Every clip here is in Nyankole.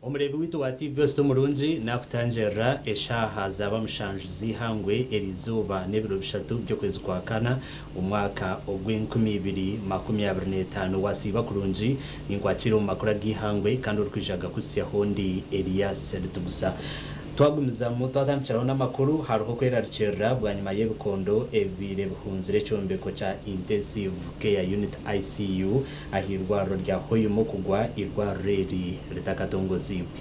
Omureebi waitu wa TV West omurungi nakutangirira eshaaha zaaba 7 z'eihangwe eriizooba n'ebiro 3 by'okwezi kwa kana omwaka ogw'enkumi ibiri makumi abiri n'etaano. Wasiiba kurungi, ninkwakira omu makuru ag'eihangwe kandi orikwija kugakuhitsyaho ndi Elias Ritugusa. Twagumizamu twatandikiraho n'amakuru, hariho okwerarikirira bwanyima y'ebikondo ebibaire bihunzire ekyombeko kya Intensive Care Unit, ICU, ah'eirwariro rya Hoima okugwa eirwariro eri ritakatongoziibwe.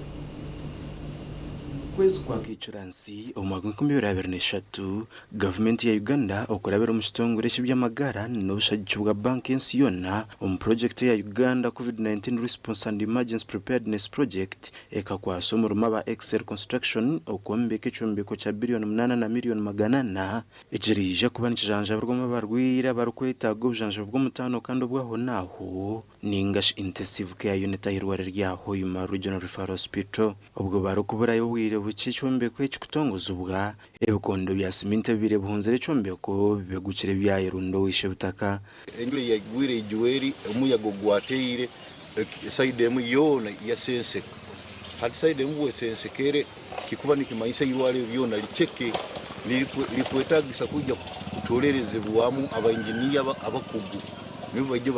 Omu kwezi kwa Kicuransi omu mwaka gw'enkumi ibiri abiri n'eshatu, gavumenti ya Uganda okurabira omu kitongore eky'eby'amagara n'obushagiki bwa banka y'ensi yoona omu purojekiti eya Uganda COVID-19 Response and Emergency Preparedness Project ekakwasa omurimo aba Excel Construction okwombeka ekyombeko kya biriyoni 8 na miliyoni 400 ekiriija kuba nikijanjabirwamu abarwaire abarikwetaaga obujanjabi bw'omutaano kandi obw'ahonaaho ningashi Intensive Care Unit ah'eirwariro rya Hoima Regional Referral Hospital. Obwo barikuburayo obwire bukye ekyombeko eki kutongozibwa, ebikondo bya siminti ebibaire bihunzire ekyombeko bibegukire byayerunda ow'eishe-butaka. Enjura eyagwire ijweri, omuyaga ogwateire, esayidi emwe yoona yasenseka. Hati sayidi emwe bwesensekere kikuba nikimanyisa eirwariro ryona riceke rikwetagisa kwija kutorerezebwamu abainginiya abakugu nibo baije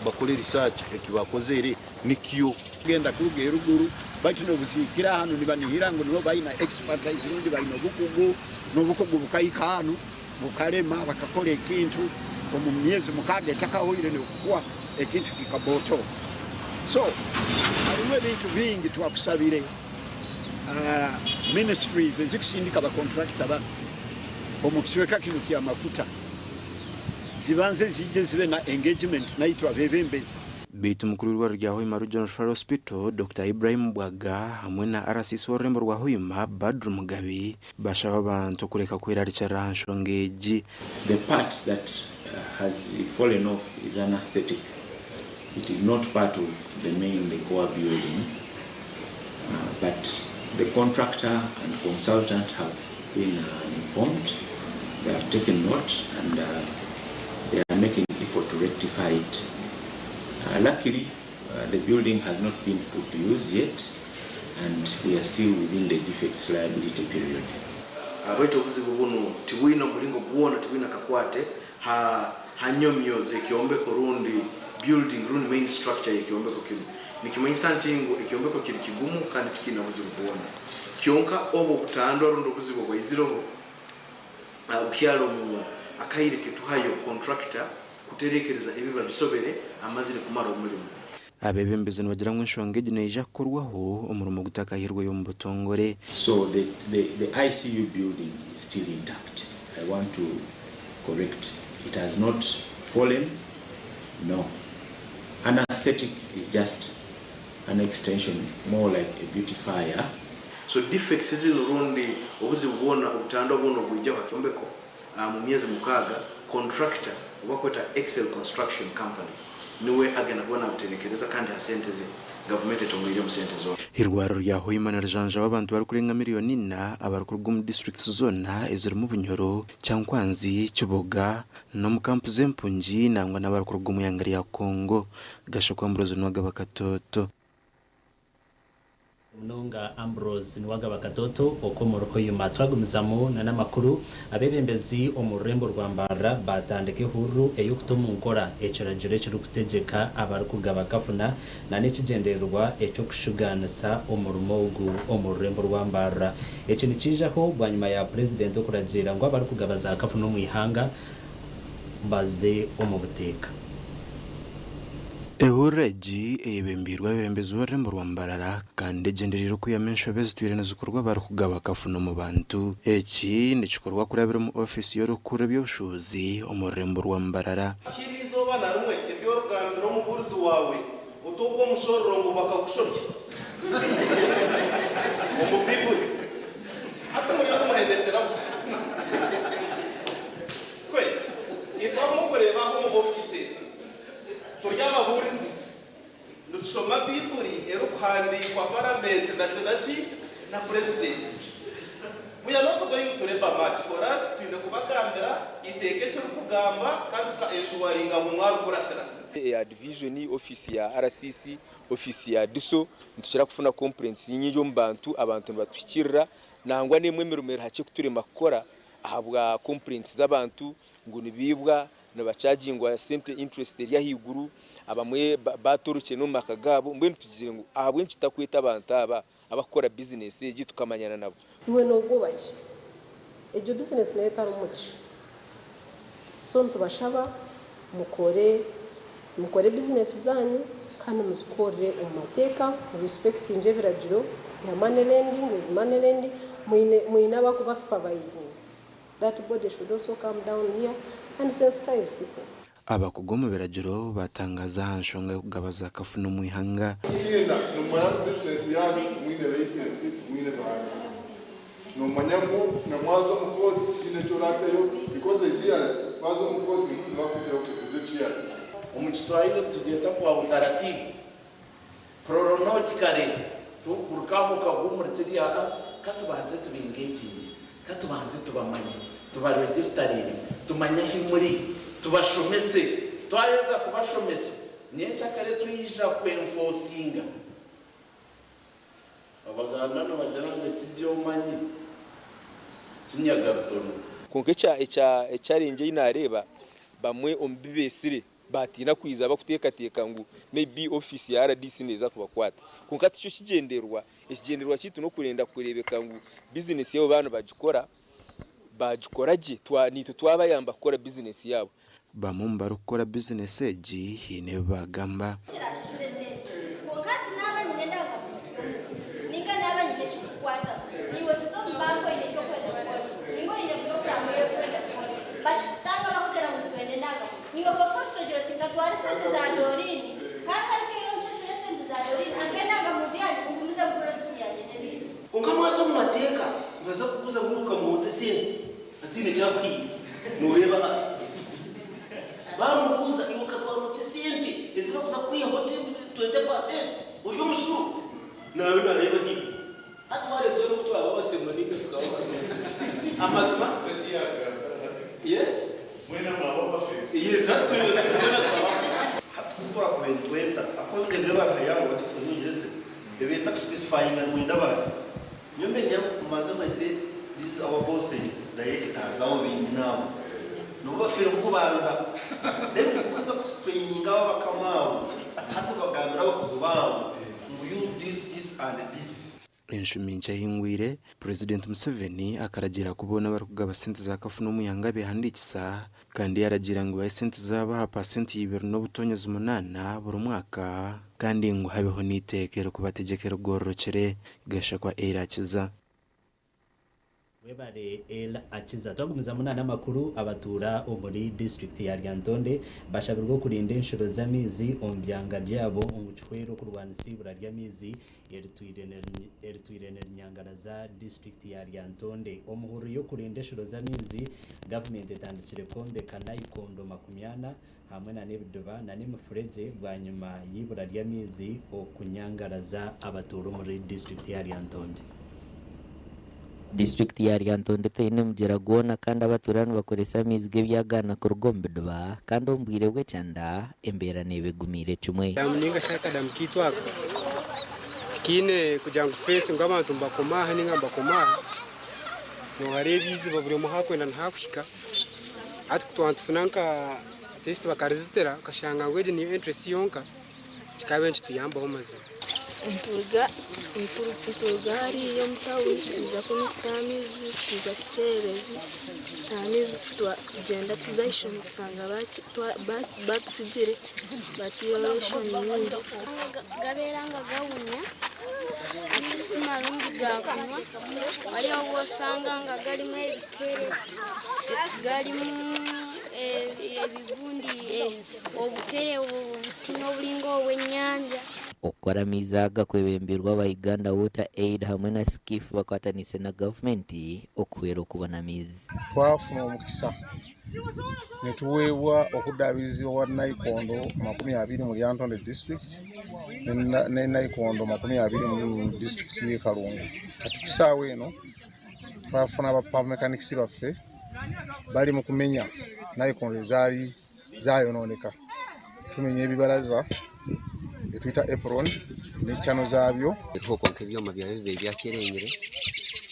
bakore research eki bakozere nikyo. Kugenda kuruga eruguru baitu n'obuziikira hanu nibanihira ngu nibo baina expertise rundi baina obukugu, n'obukugu bukahika hanu bukarema bakakora ekintu omu myezi 6 etakahoire n'okukuwa ekintu kikaboto. So harimu ebintu bingi twakusabire ministries ezikusindika abakontrakita bano omu kicweka kinu ky'amafuta zibanze zijje zibe na engagement naitwe abebembezi. Beitu mukuru w'eirwariro rya Hoima Regional Referral Hospital Dr Ibrahim Bwaga hamwe na RCC w'orurembo rwa Hoima Badru Mugabi bashaba abantu kureka kwerarikirira aha nshonga egi. The part that has fallen off is anesthetic. It is not part of the main, the core building, but the contractor and consultant have been informed. They have taken note and they are making effort to rectify it. Luckily, the building has not been put to use yet, and we are still within the defects liability period. Baitu obuzibu buno tibwina omuringo gwona, tibwina kakwate hanyomyo z'ekyombeko rundi building rundi main structure y'ekyombeko kinu. Nikimanyisa nti ngu ekyombeko kiri kigumu kandi tikiina buzibu bwona. Kyonka obwo obutandwa rundi obuzibu obwaizireho bukyali omu akaire ketuhayo contractor kuterekereza ebiba bisobere amazire kumara omurimo. Abebembezi nibagira ngu enshonga egi neija kukorwaho omurimo gutakahirweyo omu butongore. So the ICU building is still intact. I want to correct. It has not fallen. No. Anesthetic is just an extension, more like a beautifier. So defects zino rundi obuzibu bwona obutandwa bwona obwijja ha kyombeko mu myezi 6 contractor obakweta Excel Construction Company niwe agenda kubona buterekereza kandi ha sente ze gavumenti etongoire mu sente zona. Irwariro rya Hoima nirijanjaba abantu barikurenga miliyoni 4 abarikuruga omu districts zona ezirimu Bunyoro, Kyankwanzi, Kiboga n'omu kampu z'empungi nangwa n'abarikuruga omu ihanga rya Congo. Gashakwa Ambrose Nwagaba Katoto. Munonga Ambrose Niwagaba Katoto okw'omuruka oyuma. Twagumizamu na n'amakuru, abeebembezi omu rurembo rwa Mbarara baatandika ehururu ey'okuta omu nkora ekiragiro ekirikutegyeka abarikugaba kafuna na n'ekigyendererwa eky'okushugaanisa omurimo ogu omu rurembo rwa Mbarara. Eki nikiijaho bwanyima ya Purezidenti okuragiira ngu abarikugaba za kafuna omu ihanga baze omu buteeka. Ehururu egi eyebembeirwe abeebembezi b'orurembo rwa Mbarara kandi egyendereire okwihamu enshobe ezitwire nizikorwa abarikugaba kafuna omu bantu. Eki nikikorwa kurabira omu ofiisi y'orikukurira eby'obushuubuzi omu rurembo rwa Mbarara. Tihaine eizooba na rimwe ebi origambira omubuurizi waawe oti ogwo omushororongo bakagushorya omu Baiburi. Hati muriyo nimuhendekyera busha. Kwe, itwe abu murikureeba aha omu ofiisi ezi, turi ababuurizi. Nitushoma Baiburi erikuhandiikwa paramenti na ki na ki na purezidenti. We are not going to labour much, for us twine kubagambira eiteeka ekirikugamba kandi tuka enshuwaringa ngu mwarikuratira. Eya divijoni, ofiisi ya RCC, ofiisi ya DISO, nitukira kufuna complaints nyingi omu bantu, abantu nibatuhikirira nangwa n'emwe emirimo eri hakye kuturema kukora ahabwa complaints z'abantu ngu nibiibwa, nibachagingwa sente interest eri ahaiguru, abamwe batorokire n'omu maka gaabo, mbwenu tugizire ngu ahabw'enki tutakweta abantu aba abakukora bizinesi egi tukamanyana nabo. Iwe nogoba ki? Egyo bizinesi nayo etarimu mugisha. So nitubashaba mukore mukore bizinesi zanyu kandi muzikorere omu mateeka, mu respectingye ebiragiro bya money lending, ezi money lending mwine mwine abakuba supervisinga. That body should also come down here and sensitize people. Abakugu omu biragiro batangaza aha nshonga y'okugaba za kafuna omu ihanga. Tiina, nimumanya ngu bizinesi yaanyu timwine layisensi, timwine bihandiiko. Noomanya ngu na mwaza omu kooti tihaine eki oraateyo because ideally waaza omu kooti nibakugira ngu oguze ekiyare. Omu Kiswahili nitugyeta kwa utaratibu, chronologically, tikuguruka aho okagwa omuri kiriya, aa, ka tubanze tuba-engaginge, ka tubanze tubamanye, tubaregisitaringe, tumanye ahi muri, tubashomese. Twaheza kubashomesa, nyenkyakare twija kwenfosinga. Abaganda nibagira ngu ekirya omanyi, kinyaga rutono. Kwonka ekya ekya echarengi ei naareeba, bamwe omu bi beetsire baatiina kwija bakuteekateeka ngu maybe ofiisi ya rdc neeza kubakwata. Kwonka tikyo kigyendererwa, ekigyendererwa kyaitu n'okurenda kureebeka ngu bizinesi yaabo baaba nibagikora, baagikora gye, twa naitwe twabayamba kukora bizinesi yaabo. Bamwe omu barikukora bizinesi egi haine ebi baagamba. Kirashashure esente. Kwonka hati naaba nyine endangamuntu y'omuntu, ninga naaba nyine ekirikukwataho, naiwe tuza omu banka oine eki orikwenda kukora, ninga oine puroguraamu ei orikwenda kukora, bakikutanga bakugira ngu nitwenda endangamuntu. Naiwe oba forced ogira oti nkatwara esente za Doreen, kangarukeyo nshashure esente za Doreen, ampe endangamuntu yangye ngumizemu process yangye n'ebindi. Kwonka mwaza omu mateeka nibaza kukubuuza ngu okamuha ota esente ataine eki akuhaire nooreeba ahaasi. Baamubuuza iwe okatwara ota esente ezi barikuza kukwihaho 20% ori omushuma? Nawe naareeba ahaiguru. Hati waareeta oine oku twaba abashema naitwe tukaba amazima. Yes. Yes, hati twena twaba Hati ku twakubaire nitwenda, ahakuba ebyo ebyo bari haihi aho Bungyereza nibeeta kuspecifyinga niwenda bari. Nyowe mbe mubanze mwete these our bosses directors abo benyini abo nibo bafiire kukubanza then kuza kutraininga abo abakama abo hati bagambira abakozi baabo ngu use this, this and this. Enshumi nkye ehingwire, Purezidenti Museveni akaragiira ku boona abarikugaba sente za kafuna omu ihanga behandiikisa kandi yaragiira ngu bahe sente zaabo aha paasenti ibiri n'obutonyezi munaana buri mwaka kandi ngu habeho n'eiteeka erikubategyeka erigororokire. Gashakwa Eirakiza. Webare El Akiza. Twagumizamu na n'amakuru, abatuura omuri disiturikiti ya Lyantonde bashabirwe okurinda enshuro z'amaizi omu byanga byabo ngu kihwere okurwanisa eibura ry'amaizi eritwire nirinyangaraza disiturikiti ya Lyantonde. Omu hururu y'okurinda enshuro z'amaizi, gavumenti etandikire kwombeka nayikondo 40 hamwe na n'ebidiba na n'emifuregye bwanyima y'eibura ry'amaizi okunyangaraza abatuura omuri disiturikiti ya Lyantonde. Disiturikiti ya Lyantonde teine mugyera gwona kandi abatuura nibakoresa amaizi g'ebyagaana kuruga omu bidiba kandi omu bwire bw'ekyanda embeera neeba egumiire kimwe. Damu ninga shi akadamu kaitu aka Tikiine kugira ngu fensi ngu abantu nibakoma aha ninga nibakoma aha. Nohareeba eiziba buri omwe ahu arikwenda niho arikuhika. Hati ku twaba nitufuna nka at least bakarizitira okashanga ngu egi niyo entrance yonka kikaabaire nikituyambaho mazima. Nituruga hariya omu tawuni twija kunu kutaha amaizi, twija Kikyererezi tutaha amaizi tugyenda tuza aha ishomero tushanga batutsigire bataire reshoni nyingi. Gabeera nga gawunya ate si marungi ga kunywa. Waliwo obu osanga nga galimu ebikere, galimu ebigundi, obukere obutono oburinga obw'enyanja. Okukora amaizi aga kwebembirwe aba Uganda Water Aid hamwe na Skiff bakwatanise na gavumenti okuhwera okubona amaizi. Twafuna omukisa netuweebwa okudaabirizibwa nayikondo 20 mu Lyantonde district ne nayikondo 20 mu disitulikiti y'e Kalungu. Kati ku ssaawa eno twafuna ba pump mechanics baffe bali mu kumenya nayikondo ezaali zaayonooneka. Tumenya ebibaraza etuyita apron ne channel zaabyo. Konka ebyoma byawe bibaire byakyerenyire,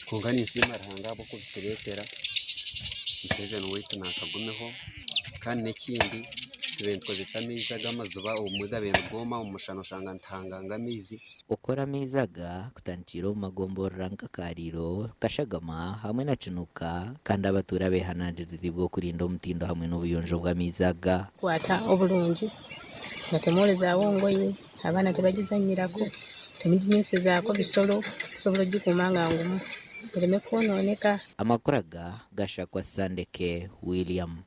konka ninsiima Ruhanga ahabw'okubitureetera. Museveni waitu naakagumeho. Kandi n'ekindi tubaire nitukozesa amaizi ag'amaziba, obumwe gabaire nigooma, omu mushana oshanga nituhanganga amaizi. Okukora amaizi aga kutandikire omu magomborora nka Kariiro, Kashagama hamwe na Kinuka kandi abatuura behanangirizibwa okurinda omutindo hamwe n'obuyonjo bw'amaizi aga. Kwata obulungi nga temworezaawo ngoye, abaana tebagizanyirako, temuginyesezaako bisolo, osobola ogikuuma nga ngumu ereme kwonooneka. Amakuru aga gashakwa Sandeke William.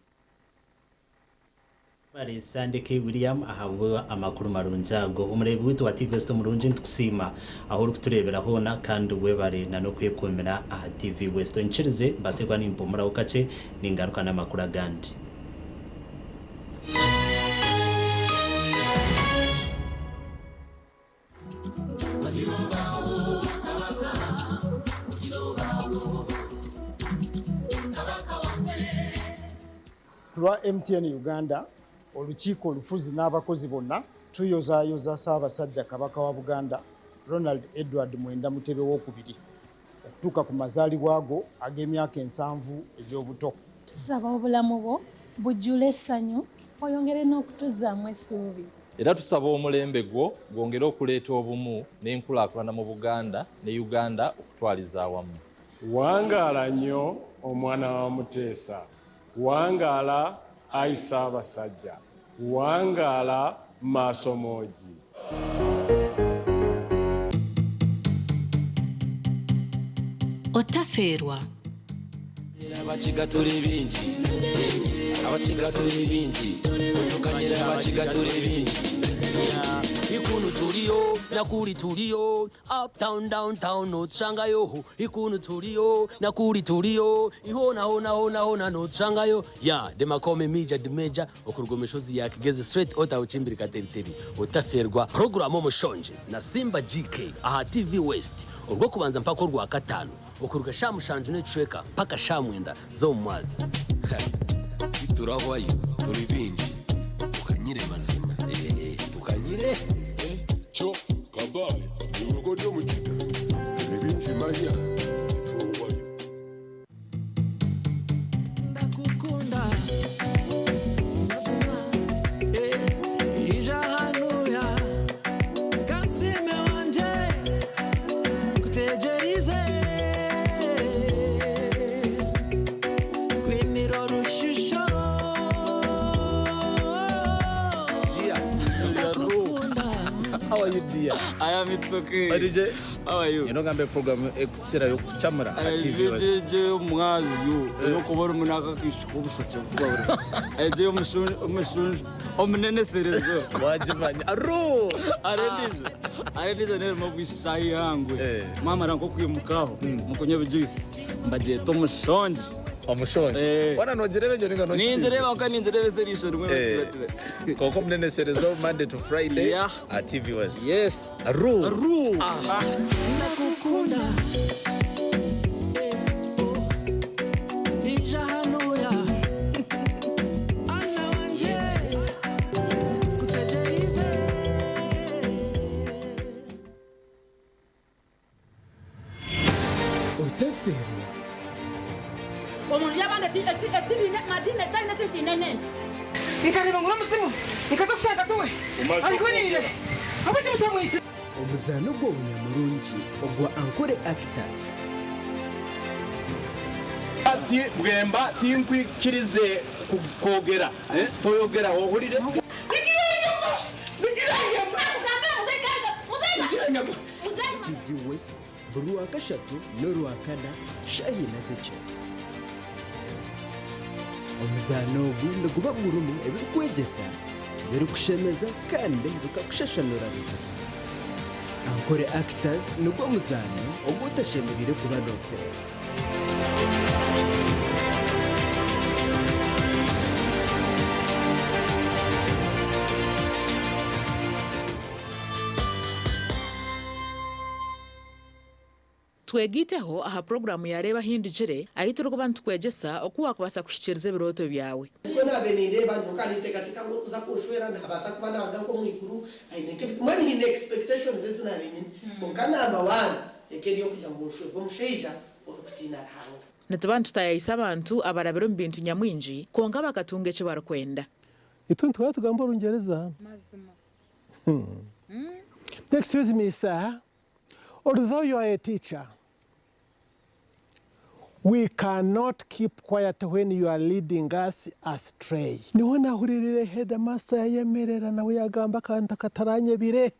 Bare Sandeke William ahabwa amakuru marungi ago. Omureebi waitu wa TV West omurungi, nitukusiima aho orikutureebera hoona kandi webare na n'okwekumira aha TV West. Onkirize mbaase kuba nimpumuraho kakye, ningaruka n'amakuru agandi. Ku lwa MTN Uganda, olukiiko olufuzi n'abakozi bonna, tuyozaayoza Ssaabasajja Kabaka wa Buganda Ronald Edward Mwenda Mutebi Owookubiri okutuuka ku mazaalibwa go ag'emyaka 70 egy'obuto. Tusaba obulamu bwo bujjule essanyu, oyongere n'okutuzzaamu essuubi. Era tusaba omulembe gwo gwongere okuleeta obumu n'enkulaakulana mu Buganda ne Uganda okutwaliza awamu. Wangaala nnyo omwana wa Muteesa. Wangaala ayi Ssaabasajja. Wangaala maaso moogi. Otaferwa. Abakiga tuli bingi, abakiga tuli bingi, tukanyira abakiga tuli bingi. Ikunu tuliyo nakuli tuliyo, uptown downtown notusangayo. Ikunu tuliyo nakuli tuliyo, ihona hona hona hona notusangayo. Ya demakome mija dimeja okuruga omushozi yakigeze straight ota uchimbiri kateriteri. Otaferwa program omushonje na Simba GK aha TV West urwo kubanza mpaka urwa katano, okuruga sha 7 n'ecweka mpaka sha 9 z'omumwazi. Turahwayo turi bingi, tukanyire mazima, tukanyire. Cyo kabaye urugo ryo mu kiga turi bingi manya tuwayo. Ndakukunda mazima, ija hanuya kansime wanje kutegerize kwiniro rushusho. How are you, dear? I am, it's okay. What is it? How are you? Eno gambe program ekutsira yokuchamura ha TV West. Je mwazi yo nokubora umunaka kishika obushoche kuba buri. Je umushun omuneneserezo. Wajimanya. Aro. Arendizo. Arendizo nero mabwishayi yangwe. Mama ranko kwimukaho mukunye juice. Mbajeto mushonje. Omushonje. Wana nonjerebe njo ninga nonjerebe. Ninjerebe uka ninjerebe serisho rimwe. Koko mneneserezo Monday to Friday at TV West. Yes. Ru. Ru. Nakukunda. Ija hanuya. Ana wanje. Kutegerize. Madina talina titina nenti. Nkareba ngu n'omuzimu nkaza kushanga tuwe ayihuriire abakimutamwise. Omuzaano gw'obunyamurungi ogwa Ankole Actors. Ati bwemba tinkwikirize kwogera toyogera ohurire. TV West buri Rwakashatu n'Orwakana shaaha ina z'ekiro. Omuzaano ogu niguba gurimu ebirikwegyesa, ebirikushemeza kandi bikakushashanura buzima. Ankole Actors nigwo muzaano ogu otashemereire kuba noofeerwa. Twegiteho aha puroguramu ya Reeba Ahindugire ahu turikuba nitukwegyesa oku waakubaasa kuhikiiriza ebirooto byawe. Nikwo naabaire nindeeba nyowe ninteekateeka ngu orikuza kunshwera naabaasa kuba naaruga nk'omu iguru aine nk'ebi mbwenu nyine expectations ezi naabaire nyine kwonka number one eka eri ey'okugira ngu nshwerwe omushaija orikutiina Ruhanga. Nituba nitutaayaayisa abantu abarabire omu bintu nyamwingi kwonka bakatunga eki barikwenda. Itwe nituhora tugamba Orungyereza. Excuse me, sir. Although you are a teacher, we cannot keep quiet when you are leading us astray. Niho nahuriirire headmaster yayemerera nawe yagamba akantu akataranyebire.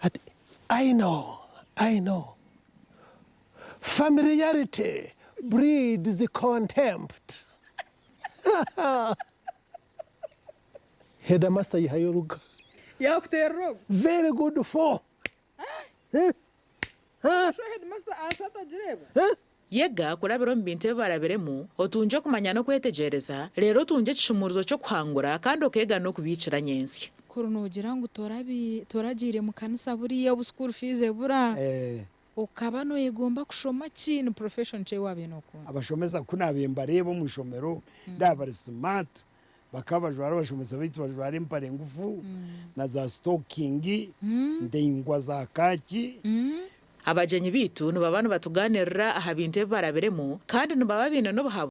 Ati, I know, I know. Familiarity breeds contempt. Headmaster yihayo oruga. Yakuteerera ogwo. Very good for. Eh? Eh? Sho headmaster aasa atagireeba. Yega kurabira omu bintu ebi barabiremu, otungye okumanya n'okwetegyereza, reero otungye ekishumuurizo ky'okuhangura kandi okeega n'okubiikira nyentsya. Kuri noogira ngu toragiire mu kanisa buriya obu school fees ebura, okaba noyegomba kushoma ki? Ni profession ki ei waabaire nookunda? Abashomesa ku naabaire mbareeba omu ishomero ndaaba bari smart, bakaba bajwara abashomesa baitu bajwara empare ngufu na za sitokingi ndaingwa za kaaki. Abagyenyi baitu nibaba nibatugaaniirira aha bintu ebi barabiremu kandi nibaba baine n'obuhabuzi.